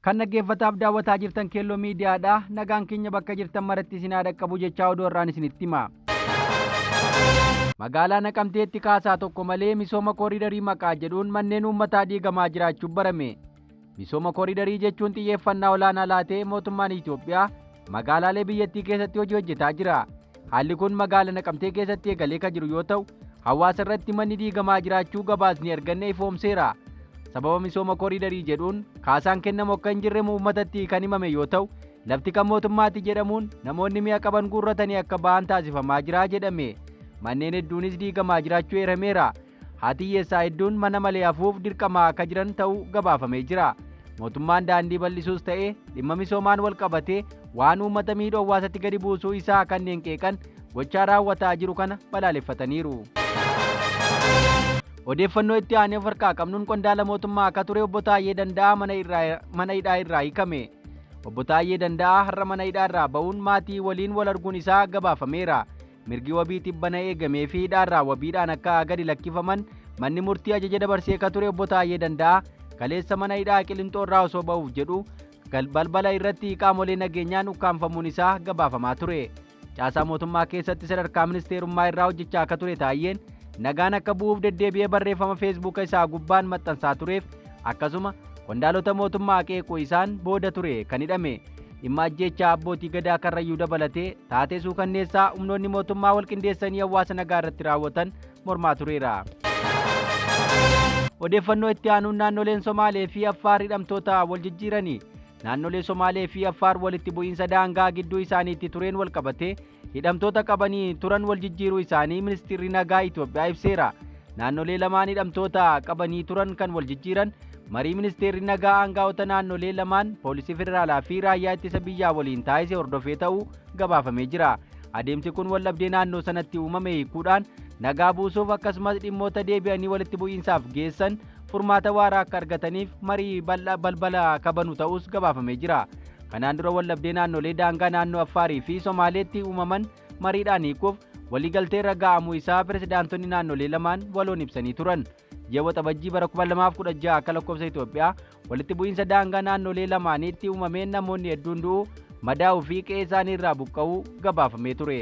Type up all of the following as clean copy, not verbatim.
Kan dhaggeeffataaf daawwataa jirtan Keelloo Miidiyaadha. Nagaan keenya bakka jirtan maratti isin haa dhaqqabu jechaa oduu har'aan isinitti hima. Magaalaa Naqamteetti kaasaa tokko malee misooma kooriidarii maqaa jedhuun manneen uummataa diigamaa jiraachuu barame. Misooma kooriidarii jechuun xiyyeeffannaa olaanaa laatee mootummaan Itoophiyaa magaalaalee biyyattii keessatti hojii hojjetaa jira. Haalli kun magaala Naqamtee keessatti eegalee kan jiru yoo ta'u, hawaasa irratti manni diigamaa jiraachuu gabaasni arganne ifoomseera. Sababa misooma koriidarii jedhuun kaasaan kennamu akka hin jirre uummatatti kan himame yoo ta'u, lafti kan mootummaati jedhamuun namoonni mi'a qaban guurratanii akka ba'an taasifamaa jira jedhame. Manneen hedduunis diigamaa jiraachuu eerameera. Haati hiyyeessaa hedduun mana malee hafuuf dirqamaa akka jiran ta'uu gabaafamee jira. Mootummaan daandii bal'isuus ta'ee dhimma misoomaan wal qabatee waan uummata miidhu hawaasatti gadi buusuu isaa kanneen qeeqan gochaa raawwataa jiru kana balaaleffataniiru. Odeeffannoo itti aanee of harkaa qabnuun qondaala mootummaa akka ture Obbo Taayyee Danda'aa mana hidhaa irraa hiikame. Obbo Taayyee Danda'aa har'a mana hidhaa irraa ba'uun maatii waliin wal arguun isaa gabaafameera. Mirgi wabii tibbana eegamee fi hidhaarraa wabiidhaan akka gadi lakkifaman manni murtii ajaja dabarsee ka ture Obbo Taayyee Danda'aa kaleessa mana hidhaa Qilinxoo irraa osoo ba'uuf jedhu balbala irratti qaamolee nageenyaan ukkaamfamuun isaa gabaafamaa ture. Caasaa mootummaa keessatti sadarkaa ministeerummaa irraa hojjechaa akka ture Taayyeen nagaan akka bu'uuf deddeebi'ee barreeffama feesbuuka isaa gubbaan maxxansaa tureef akkasuma qondaalota mootummaa qeequu isaan booda ture kan hidhame. Dhimma ajjeechaa abbootii gadaa Karrayyuu dabalatee taatee suukanneessaa humnoonni mootummaa wal qindeessanii hawaasa nagaa irratti raawwatan mormaa tureera. Odeeffannoo itti aanuun naannoleen Somaalee fi Affaar hidhamtoota wal jijjiiranii. Naannolee Somaalee fi Affaar walitti bu'iinsa daangaa gidduu isaaniitti tureen wal qabatee hidhamtoota qabanii turan wal jijjiiruu isaanii ministeerri nagaa Itoophiyaa ibseera. Naannolee lamaan hidhamtoota qabanii turan kan wal jijjiiran marii ministeerri nagaa aangaa'ota naannolee lamaan poolisii federaalaa fi raayyaa ittisa biyyaa waliin taasise hordofee ta'uu gabaafamee jira. Adeemsi kun waldhabdee naannoo sanatti uumame hiikuudhaan nagaa buusuuf akkasumas dhimmoota deebi'anii walitti bu'iinsaaf geessan furmaata waaraa akka argataniif marii balbala kabanu ta'us gabaafamee jira. Kanaan dura waldhabdee naannolee daangaa naannoo Affaarii fi Somaaleetti uumaman mariidhaan hiikuuf waliigaltee irra ga'amuu isaa pirezidaantonni naannolee lamaan waloon ibsanii turan. Ji'a Waxabajjii bara 2016 akka lakkoofsa Itoophiyaa walitti bu'iinsa daangaa naannolee lamaaniitti uumameen namoonni hedduun du'uu, madaa'uu fi qe'ee isaanii irraa buqqa'uu gabaafamee ture.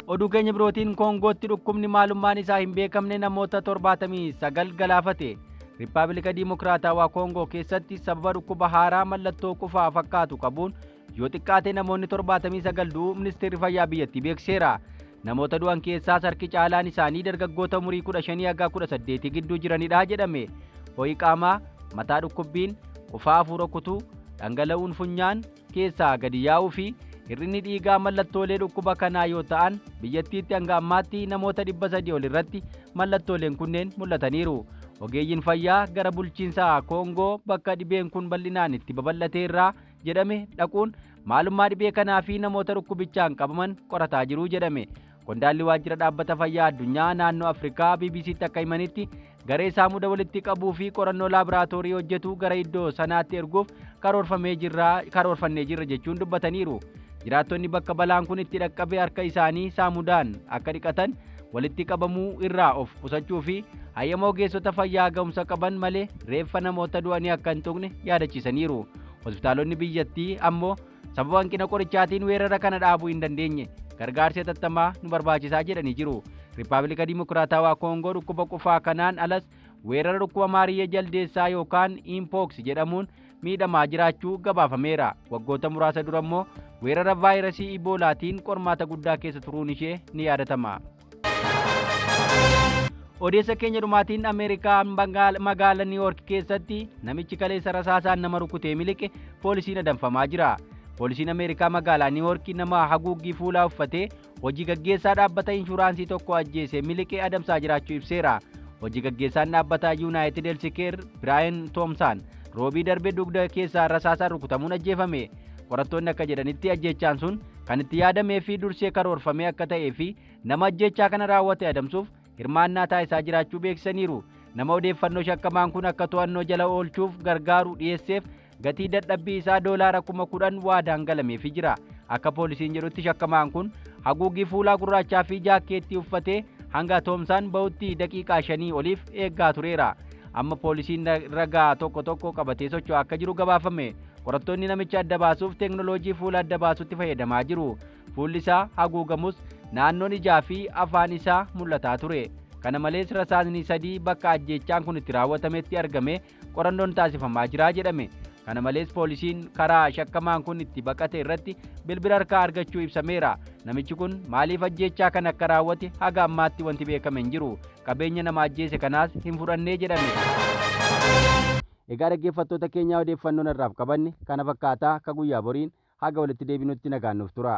Oduu keenya birootiin Koongootti dhukkubni maalummaan isaa hin beekamne namoota 79 galaafate. Riippaabilika Diimokiraatawaa Koongoo keessatti sababa dhukkuba haaraa mallattoo qufaa fakkaatu qabuun yoo xiqqaate namoonni 79 du'uu ministeerri fayyaa biyyattii beeksiseera. Namoota du'an keessaas harki caalaan isaanii dargaggoota umurii 15 haga 18 gidduu jiranidha jedhame. Ho'i qaamaa, mataa dhukkubbiin, qufaa hafuura kutuu, dhangala'uun funyaan keessaa gadi yaa'uu fi hir'inni dhiigaa mallattoolee dhukkuba kanaa yoo ta'an biyyattiitti hanga ammaatti namoota 300 ol irratti mallattooleen kunneen mul'ataniiru. Ogeeyyiin fayyaa gara bulchiinsa Koongoo bakka dhibeen kun bal'inaan itti babal'ate irraa jedhame dhaquun maalummaa dhibee kanaa fi namoota dhukkubichaan qabaman qorataa jiru jedhame. Qondaalli waajjira dhaabbata fayyaa addunyaa naannoo Afrikaa BBCtti akka himanitti garee saamuda walitti qabuu fi qorannoo laaboraatoorii hojjetu gara iddoo sanaatti erguuf karoorfamee jirra karoorfannee jirra jechuun dubbataniiru. Jiraattonni bakka balaan kun itti dhaqqabe harka isaanii saamudaan akka dhiqatan walitti qabamuu irraa of qusachuu fi hayyama ogeessota fayyaa ga'umsa qaban malee reeffa namoota du'anii akka hin tuqne yaadachiisaniiru. Hospitaalonni biyyattii ammoo sababa hanqina qorichaatiin weerara kana dhaabuu hin dandeenye gargaarsi hatattamaa nu barbaachisaa jedhanii jiru. Riippaabilika Dimokiraatawaa Koongoo dhukkuba qufaa kanaan alas weerara dhukkuba maariyyee jaldeessaa yookaan Impox jedhamuun miidhamaa jiraachuu gabaafameera. Waggoota muraasa dura immoo weerara vaayirasii Iboolaatiin qormaata guddaa keessa turuun ishee ni yaadatama. Odeessa keenya dhumaatiin Ameerikaa magaala Niiwoork keessatti namichi kaleessa rasaasaan nama rukutee miliqe poolisiin adamfamaa jira. Poolisiin Ameerikaa magaalaa Niiwoork nama haguuggii fuulaa uffatee hojii gaggeessaa dhaabbata inshuraansii tokko ajjeese miliqee adamsaa jiraachuu ibseera. Hojii gaggeessaan dhaabbata Yuunaayitid Heelsikeer Biraayan Toomsaan roobii darbe dugda keessaa rasaasaan rukutamuun ajjeefame. Qorattoonni akka jedhanitti ajjeechaan sun kan itti yaadamee fi dursee karoorfamee akka ta'ee fi nama ajjeechaa kana raawwate adamsuuf hirmaannaa taasisaa jiraachuu beeksisaniiru. Nama odeeffannoo shakkamaan kun akka to'annoo jala oolchuuf gargaaru dhiyeesseef gatii dadhabbii isaa doolaara 10,000 waadaan galameefii jira. Akka poolisiin jedhutti shakkamaan kun haguuggii fuulaa gurraachaa fi jaakkeettii uffatee hanga Toomsaan ba'utti daqiiqaa shanii oliif eeggaa tureera. Amma poolisiin ragaa tokko tokko qabatee socho'aa akka jiru gabaafame. Qorattoonni namicha adda baasuuf teeknooloojii fuula adda baasutti fayyadamaa jiru. Fuulli isaa haguugamus naannoon ijaa fi afaan isaa mul'ataa ture. Kana malees rasaasni 3 bakka ajjeechaan kun itti raawwatametti argame qorannoon taasifamaa jira jedhame. Kana malees poolisiin karaa shakkamaan kun itti baqate irratti bilbila harkaa argachuu ibsameera. Namichi kun maaliif ajjeechaa kana akka raawwate haga ammaatti wanti beekame hin jiru. Qabeenya nama ajjeese kanaas hin fudhannee jedhame. Egaa dhaggeeffattoota keenyaa odeeffannoon har'aaf qabanne kana fakkaataa ka guyyaa boriin haga walitti deebinutti nagaan nuuf tura.